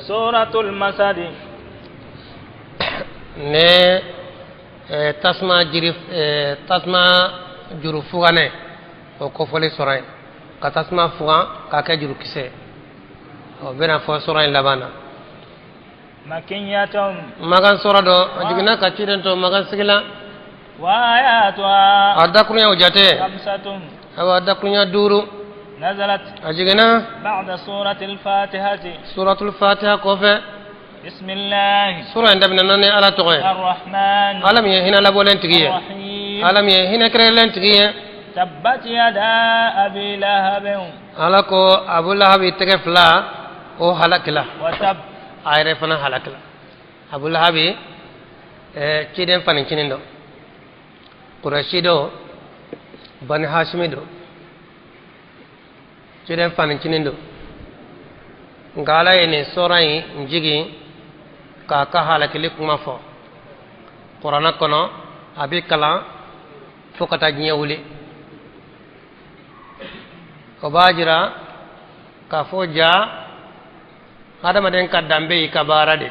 Suratul Masad. Ne tasuma jiri, tasuma juru fuganɛ, o kofɔli sura ye, ka tasuma fugan k'a kɛ jurukisɛ, o bɛna fɔ sura in laban na. Makiyatun. Makan sura don, a jiginna ka ciden to Makan sigi la. Wa ayatuha. A dakurunyaw jate. Khamsatun. Awa, dakurunya 5. Nazalat. A jiginna. Ba'da suratil fatihati. Suratul fatiha kɔfɛ. Bismillah. Sura in daminɛna ni Ala tɔgɔ ye. Arrahman. Ala min ye hinɛ labɔlen tigi ye. Arrahim. Ala min ye hinɛ kɛrɛnkɛrɛnlen tigi ye. Tabbat yada abi lahabin. Ala ko Abu Lahabi tɛgɛ fila, o halakila. Wa tab. A yɛrɛ fana halakila. Abu Lahabi, ciden fanincinin dɔ, Kurɛsi dɔ, Bani Hasimi dɔ, ciden fanincinin dɔ, nka Ala ye nin sura in jigin k'a ka halakili kuma fɔ kuranɛ kɔnɔ. A bɛ kalan fo ka taa diɲɛ wuli. O b'a jira k'a fɔ ja hadamaden ka danbe y'i ka baara de.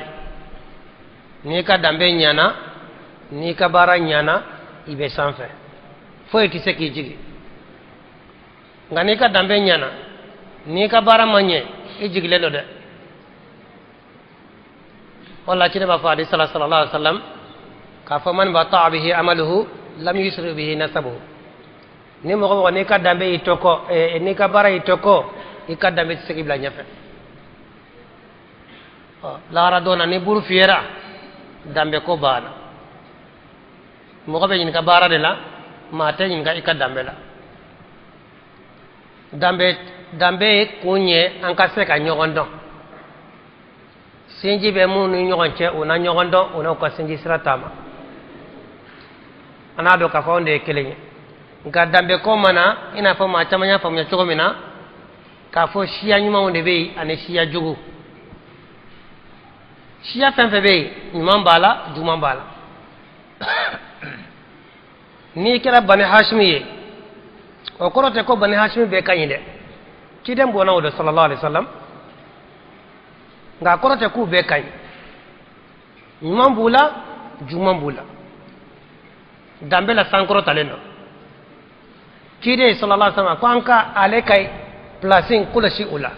N'i ka danbe ɲana, n'i ka baara ɲana, i bɛ sanfɛ, foyi tɛ se k'i jigin. Nka n'i ka danbe ɲana, n'i ka baara ma ɲɛ, i jigilen don dɛ. O la ciden b'a fɔ hadisa la, sallallahu alaihi wa sallam, k'a fɔ man bata'a bihi amaluhu lam yusri bihi nasabuhu. Ni mɔgɔ mɔgɔ n'i ka danbe y'i to kɔ, n'i ka baara y'i to kɔ, i ka danbe tɛ se k'i bila ɲɛfɛ. Ɔ lahara don na, ni buru fiyɛra, danbe ko banna. Mɔgɔ bɛ ɲininka baara de la, maa tɛ ɲininka i ka danbe la. Danbe kun ye an ka se ka ɲɔgɔn dɔn. Sinji bɛ minnu ni ɲɔgɔn cɛ, u na ɲɔgɔn dɔn, u n'u ka sinji sira taama, an n'a dɔn k'a fɔ anw de ye kelen ye. Nka danbe ko mana i n'a fɔ maa caman y'a faamuya cogo min na k'a fɔ siya ɲumanw de bɛ yen ani siya jugu, siya fɛn fɛn bɛ yen, ɲuman b'a la, juguman b'a la. N'i kɛra Bani Hasimi ye, o kɔrɔ tɛ ko Bani Hasimi bɛɛ ka ɲi dɛ. Ciden bɔnna o de, sallallahu alaihi wasallam, nka a kɔrɔ tɛ k'u bɛɛ ka ɲi. Ɲuman b'u la, juguman b'u la. Danbe la, sankɔrɔ talen don. Ciden sallallahu alaihi wasallam ko an ka ale ka place in kɔlɔsi o la.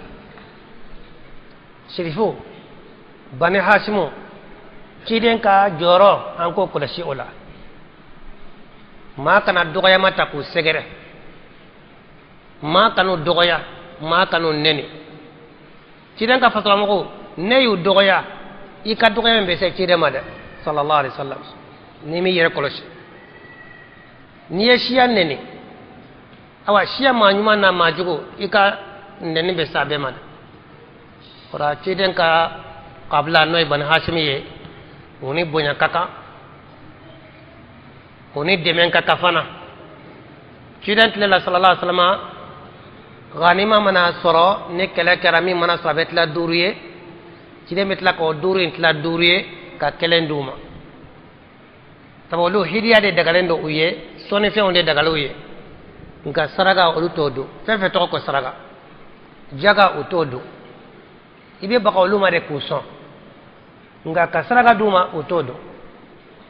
Sirifu Bani Hasimu, ciden ka jɔyɔrɔ, an k'o kɔlɔsi o la. Maa kana dɔgɔyama ta k'u sɛgɛrɛ, maa kan'u dɔgɔya, maa kan'u nɛni. Ciden ka fasolamɔgɔw, ne y'u dɔgɔya, i ka dɔgɔya min bɛ se ciden ma dɛ, sallallahu alaihi wasallam, n'i m'i yɛrɛ kɔlɔsi. N'i ye siya nɛni, awa, siya maa ɲuman n'a maa jugu, i ka nɛni bɛ s'a bɛɛ ma dɛ. O la ciden ka kabila, n'o ye Bani Hasimi ye, u ni bonya ka kan, u ni dɛmɛ ka kan fana. Ciden tile la, sallallahu alaihi wasallam, ganima mana sɔrɔ, ni kɛlɛ kɛra, min mana sɔrɔ, a bɛ tila duuru ye. Ciden bɛ tila k'o duuru in tila duuru ye ka kelen d'u ma, sabu olu hidiya de dagalen don u ye, sɔnnifɛnw de dagalen u ye. Nka saraka, olu t'o dun. Fɛn fɛn tɔgɔ ko saraka, jaga, u t'o dun. I bɛ baga olu ma de k'u sɔn, nka ka saraka d'u ma, u t'o dun.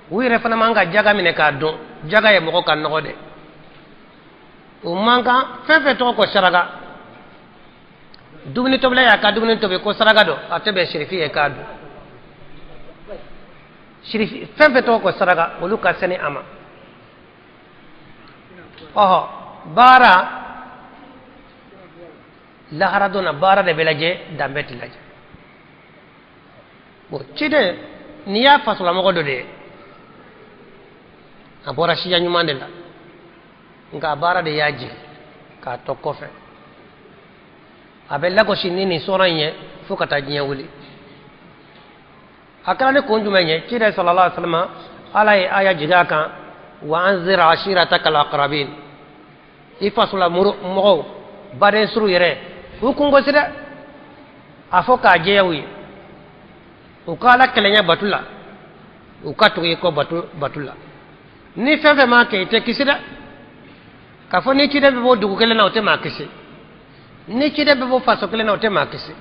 U yɛrɛ fana man ka jaga minɛ k'a dun. Jaga ye mɔgɔ ka nɔgɔ de, o man kan. Fɛn fɛn tɔgɔ ko saraka, dumuni tobila y'a ka dumuni tobi ko saraka don, a tɛ bɛn sirifi ye k'a dun. Sirifi, fɛn fɛn tɔgɔ ko saraka, olu ka sani a ma. Ɔhɔ, baara, lahara don na, baara de bɛ lajɛ, danbe tɛ lajɛ. Bon, ciden, n'i y'a fasolamɔgɔ dɔ de ye, a bɔra siya ɲuman de la, nka baara de y'a jigin k'a to kɔfɛ. A bɛ lagosi ni nin sɔrɔ in ye fo ka taa diɲɛ wuli. A kɛra ni kun jumɛn ye? Ciden sallallahu alaihi wasallam, Ala ye aya jigin a kan: wa anzir ashirataka alaqrabin. I fasola mɔgɔw, baden suru yɛrɛ, u kun gosi dɛ. A fɔ k'a jɛya u ye, u ka Ala kelenya batu la, u ka tugu i kɔ batu la. Ni fɛn fɛn m'a kɛ, i tɛ kisi dɛ. K'a fɔ ni ciden bɛ bɔ dugu kelen na, o tɛ maa kisi. Ni ciden bɛ bɔ faso kelen na, o tɛ maa kisi.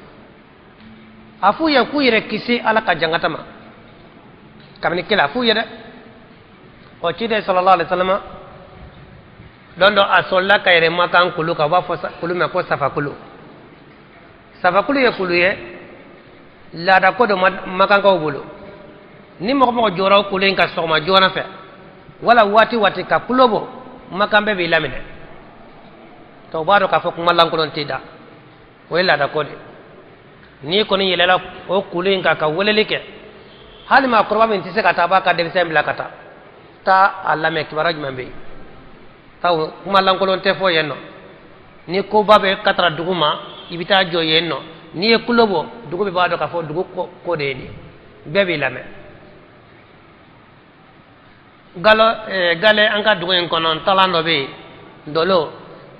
A f'u ye k'u yɛrɛ kisi Ala ka jangata ma kabini kɛlɛ, a f'u ye dɛ. Ɔ, ciden sallallahu alaihi wasallam, don dɔ a sɔlila ka yɛlɛ Makan kulu kan, u b'a fɔ kulu ma ko Safakulu. Safakulu ye kulu ye, laada ko don Makankaw bolo. Ni mɔgɔ mɔgɔ jɔra o kulu in kan sɔgɔma joona fɛ wala waati waati ka kulo bɔ, Makan bɛɛ b'i laminɛ. Tɔw b'a dɔn k'a fɔ kuma lankolon t'i da, o ye laada ko de. N'i kɔni yɛlɛla o kulu in kan ka weleli kɛ, hali maakɔrɔba min tɛ se ka taa, a b'a ka denmisɛn bila ka taa taa a lamɛn, kibaruya jumɛn bɛ yen. Sabu kuma lankolon tɛ fɔ yen nɔ. Ni koba bɛ ka taara dugu ma, i bɛ taa jɔ yen nɔ, n'i ye kulo bɔ, dugu bɛɛ b'a dɔn k'a fɔ dugu ko de ye nin ye, bɛɛ b'i lamɛn. Galo gale an ka dugu in kɔnɔ, ntalan dɔ bɛ yen, dolo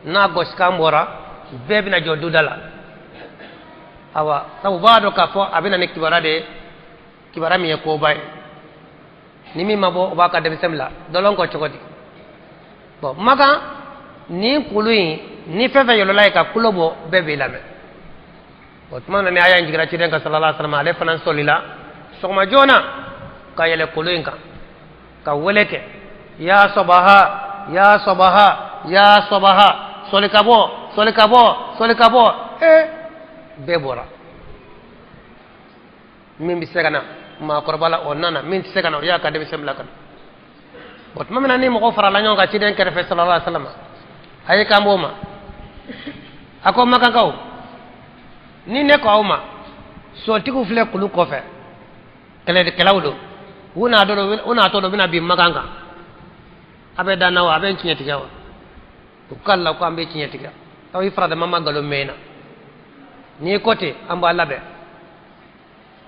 n'a gosikan bɔra, bɛɛ bɛna jɔ duda la. Awa, sabu u b'a dɔn k'a fɔ a bɛ na ni kibaruya de ye, kibaruya min ye koba ye. Ni min ma bɔ, o b'a ka denmisɛn bila dɔlɔn kɔ cogo di? Bɔn, Makan nin kulu in, ni fɛn fɛn yɛlɛla yen ka kulo bɔ, bɛɛ b'i lamɛn. O tuma na ni aya in jiginna ciden kan sallallahu alaihi wasallam, ale fana sɔlila sɔgɔma joona ka yɛlɛ kulu in kan ka wele kɛ: ya sabaha, ya sabaha, ya sabaha, sɔli ka bɔ, sɔli ka bɔ, sɔli ka bɔ. Ee, bɛɛ bɔra. Min bɛ se ka na maakɔrɔba la, o nana. Min tɛ se ka na, o y'a ka denmisɛn bila ka na. O tuma min na ni mɔgɔw farala ɲɔgɔn kan ciden kɛrɛfɛ sallallahu alaihi wasallam, a ye kan b'o ma, a ko: Makankaw, ni ne ko aw ma sotigiw filɛ kulu kɔfɛ, kɛlɛkɛlaw don, u n'a dɔn, u n'a tɔ dɔ bɛna bin Makan kan, a bɛ dan na wa? A bɛ n tiɲɛ tigɛ wa? U k'a la ko an bɛ tiɲɛ tigɛ. Aw i faradama ma nkalon mɛn na, n'i ko ten, an b'a labɛn.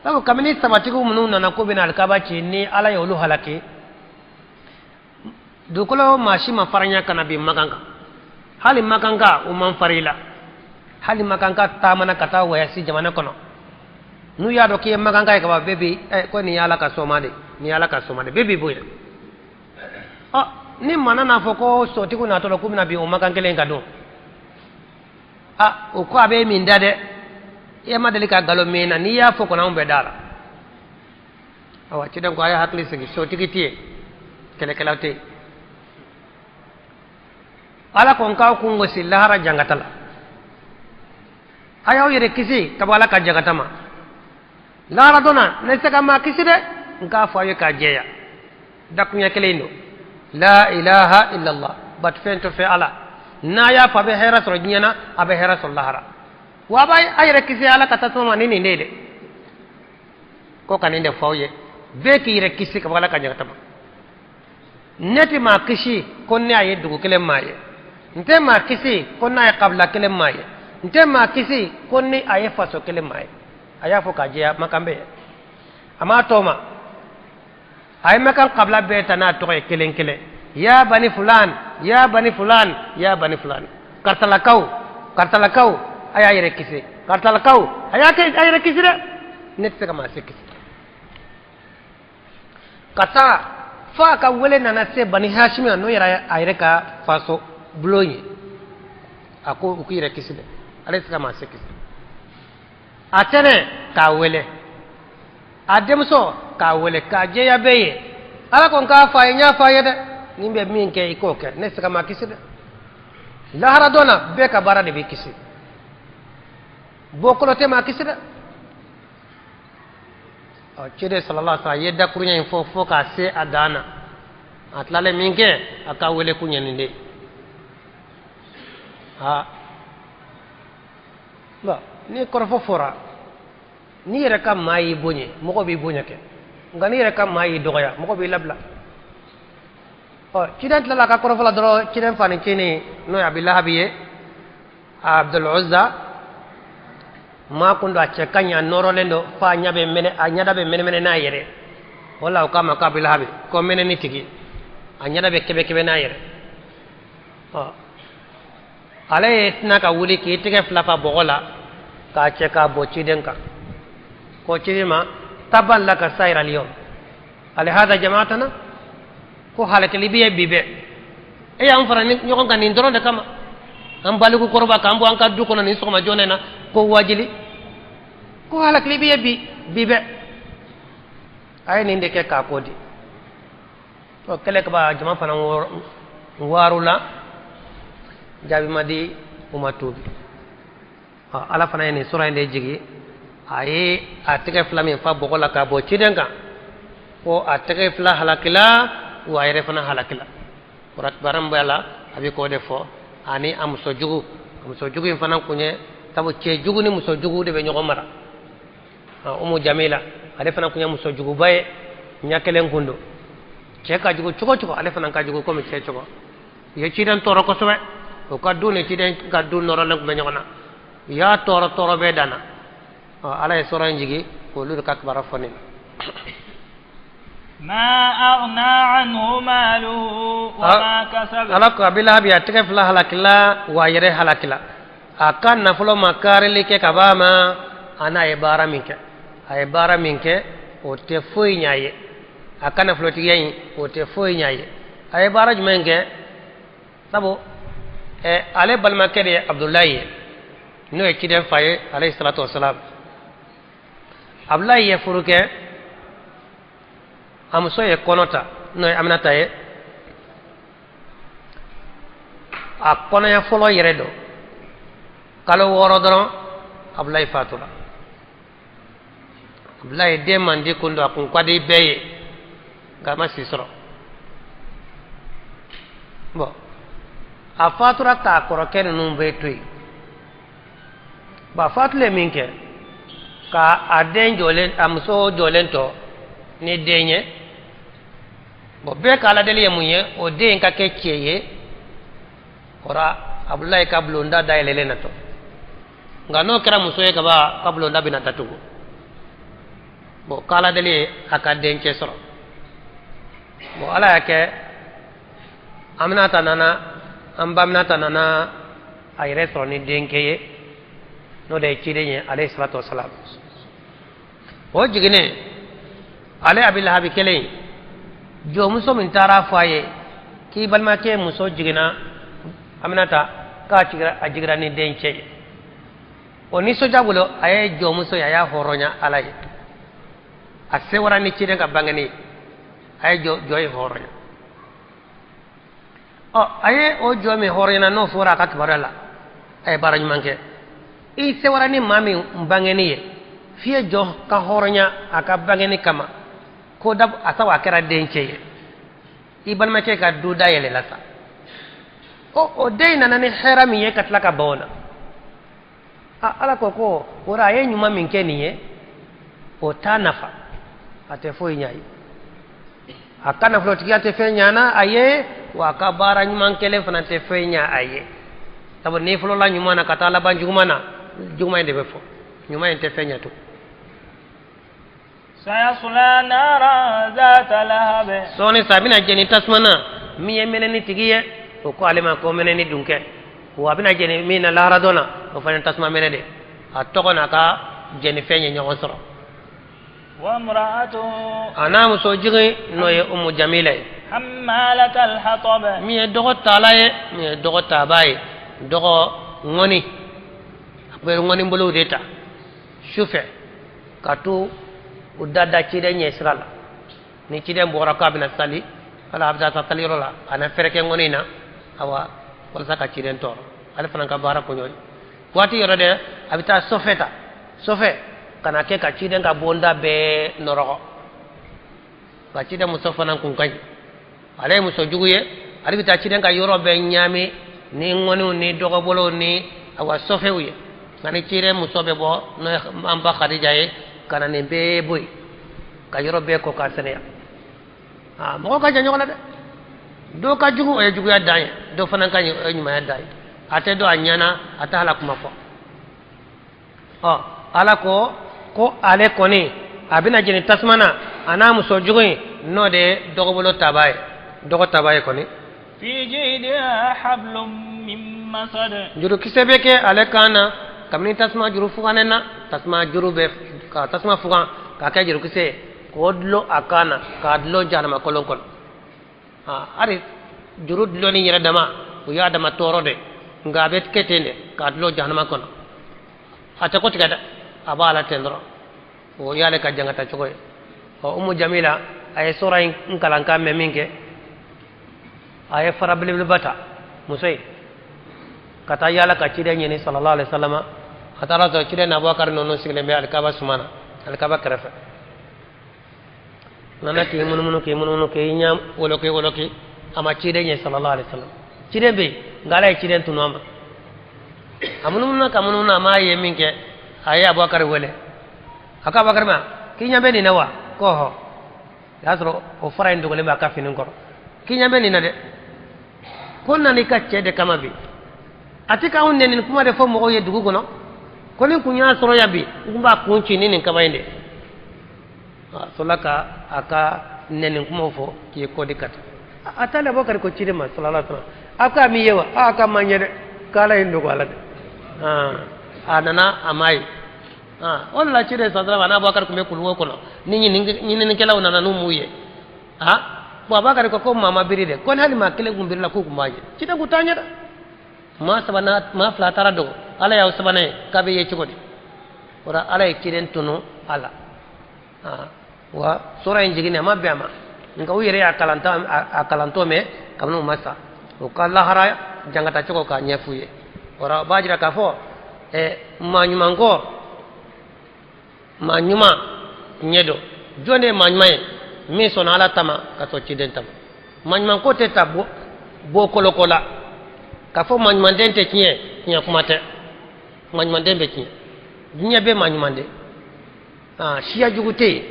Sabu kabini sabatigiw minnu nana ko bɛna alikaba ci, ni Ala ye olu halaki, dugukolo maa si ma faranya ka na bin Makan kan. Hali Makanka, u man fari la. Hali Makanka taamana ka taa wayasi jamana kɔnɔ, n'u y'a dɔn k'i ye Makanka ye kaban, bɛɛ bi ko nin ye Ala ka soma de, nin ye Ala ka soma de, bɛɛ b'i bonya. Ɔ, ni maa nana fɔ ko sotigiw natɔ la k'u bɛna bin o Makan kelen kan don, a o ko a bɛ min da dɛ, e ma deli ka nkalon min na, n'i y'a fɔ kɔni, anw bɛ da la. Awa, ciden ko: a ye hakili sigi, sotigi tɛ yen, kɛlɛkɛlaw tɛ yen. Ala ko n k'aw kun gosi lahara jangata la, a y'aw yɛrɛ kisi ka bɔ Ala ka jangata ma lahara don na. Ne tɛ se ka maa kisi dɛ, n k'a fɔ aw ye k'a jɛya, dakunya kelen don: la ilaha illallah, batufɛn tɛ fɛ Ala. N'a y'a fɔ, a bɛ hɛrɛ sɔrɔ diɲɛ na, a bɛ hɛrɛ sɔrɔ lahara, wa a b'a yɛrɛ kisi Ala ka tasuma ma ni nin de ye dɛ. Ko ka nin de fɔ aw ye, bɛɛ k'i yɛrɛ kisi ka bɔ Ala ka jangata ma. Ne tɛ maa kisi ko ne a ye dugu kelen maa ye, n tɛ maa kisi ko n'a ye kabila kelen maa ye, n tɛ maa kisi ko ni a ye faso kelen maa ye. A y'a fɔ k'a jɛya, Makan bɛ ye. A m'a tɔ ma, a ye Makan kabila bɛɛ ta n'a tɔgɔ ye kelen kelen: ya bani fulan, ya bani fulan, ya bani fulan, karisalakaw, karisalakaw, a y'a yɛrɛ kisi, karisalakaw, a y'a kɛ a yɛrɛ kisi dɛ, ne tɛ se ka maa si kisi. Ka taa fo a ka wele nana se Bani Hashimi, n'o yɛrɛ a yɛrɛ ka faso bulon ye. A ko u k'u yɛrɛ kisi dɛ, ale tɛ se ka maa si kisi. A tɛnɛ k'a wele, a denmuso k'a wele k'a jɛya bɛɛ ye: Ala ko n k'a fɔ a ye, n y'a fɔ a ye dɛ, ni bɛ min kɛ, i k'o kɛ, ne tɛ se ka maa kisi dɛ. Lahara don na, bɛɛ ka baara de b'i kisi, bɔkolo tɛ maa kisi dɛ. Ɔ, ciden sallallahu alaihi wasallam a ye dakuruɲɛ in fɔ fo k'a se a dan na. A tilalen min kɛ, a ka wele kun ye nin de ye. Ha, bon, ni kɔrɔfɔ fɔra, n'i yɛrɛ ka maa y'i bonya, mɔgɔ b'i bonya kɛ, nka n'i yɛrɛ ka maa y'i dɔgɔya, mɔgɔ b'i labila. Ɔ, ciden tilala a ka kɔrɔfɔ la dɔrɔn, ciden fanicinin, n'o ye Abi Lahabi ye, Abdul Uzza, maa kun don, a cɛ ka ɲi, a nɔrɔlen don f'a ɲɛ bɛ mɛnɛ, a ɲɛda bɛ mɛnɛmɛnɛ n'a yɛrɛ. O la o k'a ma ko Abi Lahabi, ko mɛnɛni tigi, a ɲɛda bɛ kɛbɛ kɛbɛ n'a yɛrɛ. Ɔ, ale ye tɛna ka wuli k'i tɛgɛ fila fa bɔgɔ la k'a cɛ k'a bɔ ciden kan, ko ciden ma: taban laka sa'iral yawm alihada jama'atana, ko halakili b'i ye bi bɛɛ, e y'an fara ɲɔgɔn kan nin dɔrɔn de kama, an baliku kɔrɔba k'an bɔ an ka du kɔnɔ nin sɔgɔma joona in na ko wajili. Ko halakili b'i ye bi bi bɛɛ a ye nin de kɛ k'a ko di. Ɔ kɛlɛ kaba jama fana waarula, jaabi ma di, u ma tuubi. Ala fana ye nin sura in de jigi, a ye a tɛgɛ fila min fa bɔgɔ la k'a bɔ ciden kan, ko a tɛgɛ fila halakila, wa a yɛrɛ fana halakila. Kibaruya min b'a la, a bɛ k'o de fɔ. Ani a muso jugu, a muso jugu in fana kun ye, sabu cɛ jugu ni muso jugu de bɛ ɲɔgɔn mara. Umu Jamila ale fana kun ye muso juguba ye, ɲɛ kelen kun don. Cɛ ka jugu cogo cogo, ale fana ka jugu komi cɛ cogo. U ye ciden tɔɔrɔ kosɛbɛ, u ka du ni ciden ka du nɔrɔlen tun bɛ ɲɔgɔn na. U y'a tɔɔrɔ tɔɔrɔ bɛɛ danna. Ala ye sura in jigi k'olu de ka kibaruya fɔ nin na. Ma aghna anhu maluhu wa ma kasab. Ala ko Abi Lahabi a tɛgɛ fila halakila, wa a yɛrɛ halakila. A ka nafolo ma kaarili kɛ ka b'a ma, a n'a ye baara min kɛ, a ye baara min kɛ o tɛ foyi ɲ'a ye. A ka nafolotigiya in o tɛ foyi ɲ'a ye. A ye baara jumɛn kɛ? Sabu ale balimakɛ de ye Abudulayi ye, n'o ye ciden fa ye alayhi salatu wasalam. Abudulayi ye furu kɛ, a muso ye kɔnɔ ta, n'o ye Aminata ye. A kɔnɔya fɔlɔ yɛrɛ don, kalo 6 dɔrɔn Abudulayi fatura. Abudulayi den man di kun don, a kun ka di bɛɛ ye, nka a ma si sɔrɔ. Bon, a fatura k'a kɔrɔkɛ ninnu bɛɛ to yen. Bon, a fatulen min kɛ, ka a den jɔlen, a muso jɔlen tɔ ni den ye. Bon, bɛɛ ka aladeli ye mun ye? O den ka kɛ cɛ ye. Kɔrɔ Abudulayi ka bulonda dayɛlɛlen na tɔ. Nka n'o kɛra muso ye kaban, ka bulonda bɛna datugu. Bon, k'aladeli ye a ka dencɛ sɔrɔ. Bon, ala y'a kɛ Aminata nana, an ba Aminata nana a yɛrɛ sɔrɔ ni denkɛ ye, n'o de ye ciden ye alayhi salatu wasalam. O jiginnen, ale Abi Lahabi kelen, jɔnmuso min taara fɔ a ye k'i balimakɛ muso jiginna Aminata, k'a jigira, a jigira ni dencɛ ye. O nisɔndiya bolo, a ye jɔnmuso ye, a y'a hɔrɔnya Ala ye. A sewara ni ciden ka bangeni ye, a ye jɔ in hɔrɔnya. Ɔ, a ye o jɔ min hɔrɔnya, n'o fɔra a ka kibaruya la, a ye baara ɲuman kɛ. I sewara ni maa min bangeni ye, f'i ye jɔ ka hɔrɔnya a ka bangeni kama, ko da a sabu a kɛra dencɛ ye. I balimakɛ ka du dayɛlɛla sa. Ɔ, o den nana ni hɛrɛ min ye ka tila ka ban o la. Ala ko ko o a ye ɲuman min kɛ nin ye, o t'a nafa, a tɛ foyi ɲ'a ye. A ka nafolotigiya tɛ fɛn ɲana a ye, wa a ka baara ɲuman kelen fana tɛ fɛn ɲa a ye. Sabu n'i fɔlɔla ɲuman na ka taa laban juguman na, juguman in de bɛ fɔ, ɲuman in tɛ fɛn ɲa tugun. Sayasla naran zata lahab. Sɔɔni sa a bɛna jeni tasuma na min ye mɛnɛni tigi ye, o ko ale ma ko mɛnɛni dun kɛ. Wa a bɛna jeni min na lahara dɔn na, o fana ye tasuma mɛnɛ de. A tɔgɔ n'a ka jenifɛn ye ɲɔgɔn sɔrɔ. Wa imra'atuhu. A n'a muso jigin, n'o ye Umu Jamila ye. Hammalatal hatab. Min ye dɔgɔ tala ye, min ye dɔgɔ tabaa ye, dɔgɔ ŋɔni. A bɛ ŋɔni bolow de ta su fɛ ka to u da da ciden ɲɛ sira la. Ni ciden bɔra k'a bɛna sali, wala a bɛ taa saliyɔrɔ la, a na fɛrɛ kɛ ŋɔni na, awa walasa ka ciden tɔɔrɔ. Ale fana ka baara kun y'o ye. Waati yɔrɔ dɛ, a bɛ taa sɔfɛ ta, sɔfɛ ka na kɛ ka ciden ka bonda bɛɛ nɔrɔgɔ. Nka ciden muso fana kun ka ɲi, ale ye muso jugu ye, ale bɛ taa ciden ka yɔrɔ bɛɛ ɲaami ni ŋɔniw ni dɔgɔbolow ni awa sɔfɛw ye. Nka ni ciden muso bɛ bɔ, n'o ye an ba Khadija ye, ka na nin bɛɛ bɔ yen, ka yɔrɔ bɛɛ ko k'a sɛnɛya. Mɔgɔ ka jan ɲɔgɔn na dɛ. Dɔ ka jugu, o ye juguya dan ye, dɔ fana ka ɲi, o ye ɲumanya dan ye. A tɛ dɔn a ɲɛna, a t'a la kuma fɔ. Ɔ, Ala ko ko ale kɔni a bɛna jeni tasuma na, a n'a muso jugu in, n'o de ye dɔgɔbolo tabaa ye, dɔgɔ tabaa ye kɔni. Fi jidiha hablum min masad. Jurukisɛ bɛ kɛ ale kan na kabini tasuma juru fugannen na, tasuma juru bɛ ka tasuma fugan k'a kɛ jurukisɛ ye, k'o dulon a kan na, k'a dulon jahanama kolon kɔnɔ. Hali juru dulonni yɛrɛ dama, o y'a dama tɔɔrɔ de, nka a bɛ kɛ ten de k'a dulon jahanama kɔnɔ. A tɛ ko tigɛ dɛ. A b'a la ten dɔrɔn, o y'ale ka jangata cogo ye. Ɔ, Umu Jamila a ye sura in kalankan mɛn min kɛ, a ye fara belebeleba ta, muso ye, ka taa yaala ka ciden ɲini sallallahu alaihi wasallam. A taara sɔrɔ ciden ni Abubakar ninnu sigilen bɛ alikaba suma na, alikaba kɛrɛfɛ. Nana k'i munumunu, k'i munumunu, k'i ɲɛ woloki woloki, a ma ciden ye sallallahu alaihi wasallam. Ciden bɛ yen, nka Ala ye ciden tunu a ma. A munumunu ka munumunu, a m'a ye min kɛ, a ye Abubakar wele. A ko Abubakar ma k'i ɲɛ bɛ nin na wa? Ko hɔ. O y'a sɔrɔ o fara in dogolen bɛ a ka fini kɔrɔ. K'i ɲɛ bɛ nin na dɛ, ko n nana i ka cɛ de kama bi. A tɛ k'anw nɛni kuma de fɔ mɔgɔw ye dugu kɔnɔ, ko ni kun y'a sɔrɔ yan bi, n kun b'a kun ci ni nin kaba in de. A sɔrɔla ka a ka nɛni kumaw fɔ k'i kɔ di ka taa. A taalen, Abubakar ko ciden ma sallallahu alaihi wasallam, a ko a m'i ye wa? A ka ma ɲɛ dɛ, k'Ala ye n dogo a la dɛ. A nana, a m'a ye. O de la ciden sallallahu alaihi wasallam n'Abubakar tun bɛ kuluwo kɔnɔ, ni ɲininikɛlaw nana n'u m'u ye, bon, Abubakar ko ko maa ma biri dɛ, ko ni hali maa kelen kun birila, k'u kun b'a ye. Ciden kun t'a ɲɛ dɛ. Maa saba n'a maa fila taara dogo, Ala y'aw sabanan ye k'a bɛ ye cogo di? O la Ala ye ciden tunu a la. Wa sura in jiginni a ma bɛn a ma, nka u yɛrɛ y'a kalantɔ, a kalantɔ mɛn kabini u ma sa, u ka lahara jangata cogo k'a ɲɛf'u ye. O la o b'a jira k'a fɔ maa ɲuman kɔ, maa ɲuman ɲɛ dɔn. Jɔn de ye maa ɲuman ye? Min sɔnna Ala ta ma ka sɔn ciden ta ma. Maa ɲuman ko tɛ ta bɔ koloko la k'a fɔ maa ɲumanden tɛ tiɲɛ. Tiɲɛ kuma tɛ, maa ɲumanden bɛ tiɲɛ, diɲɛ bɛɛ maa ɲumanden. Siya jugu tɛ yen.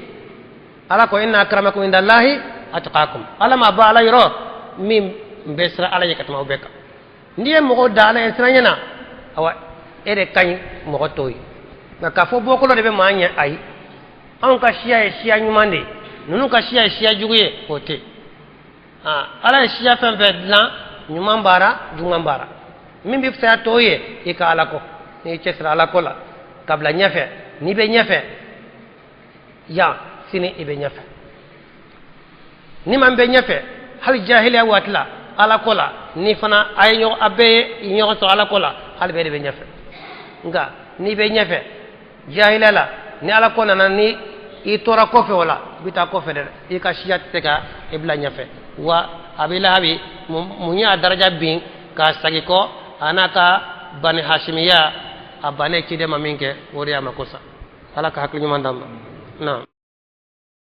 Ala ko inna akramakum indallahi atqakum. Ala ma ba Ala yɔrɔ min bɛ siran Ala ye ka tɛmɛ aw bɛɛ kan. N'i ye mɔgɔw da Ala ye siran na, awa, e de ka ɲi mɔgɔ tɔw ye. Nka k'a fɔ bɔkolo de bɛ maa ɲɛ, ayi. Anw ka siya ye siya ɲuman de ye, ninnu ka siya ye siya jugu ye, o tɛ. Ala ye siya fɛn fɛn dilan, ɲuman b'a ra, juguman b'a ra. Min bɛ fisaya tɔw ye, i ka Ala kɔ, n'i cɛsiri Ala ko la ka bila ɲɛfɛ, n'i bɛ ɲɛfɛ yan, sini i bɛ ɲɛfɛ. Ni maa min bɛ ɲɛfɛ hali jahiliya waati la Ala ko la, ni fana a ye ɲɔgɔn, a bɛɛ ye ɲɔgɔn sɔrɔ Ala ko la, hali bɛɛ de bɛ ɲɛfɛ. Nka n'i bɛ ɲɛfɛ jahiliya la, ni Ala ko nana, ni i tora kɔfɛ, o la i bɛ taa kɔfɛ dɛ. I ka siya tɛ se ka i bila ɲɛfɛ. Wa Abi Lahabi mun y'a daraja bin k'a sagi kɔ? A n'a ka Bani Hashimiya, a bannen ciden ma min kɛ, o de y'a mako sa. Ala ka hakili ɲuman d'an ma na.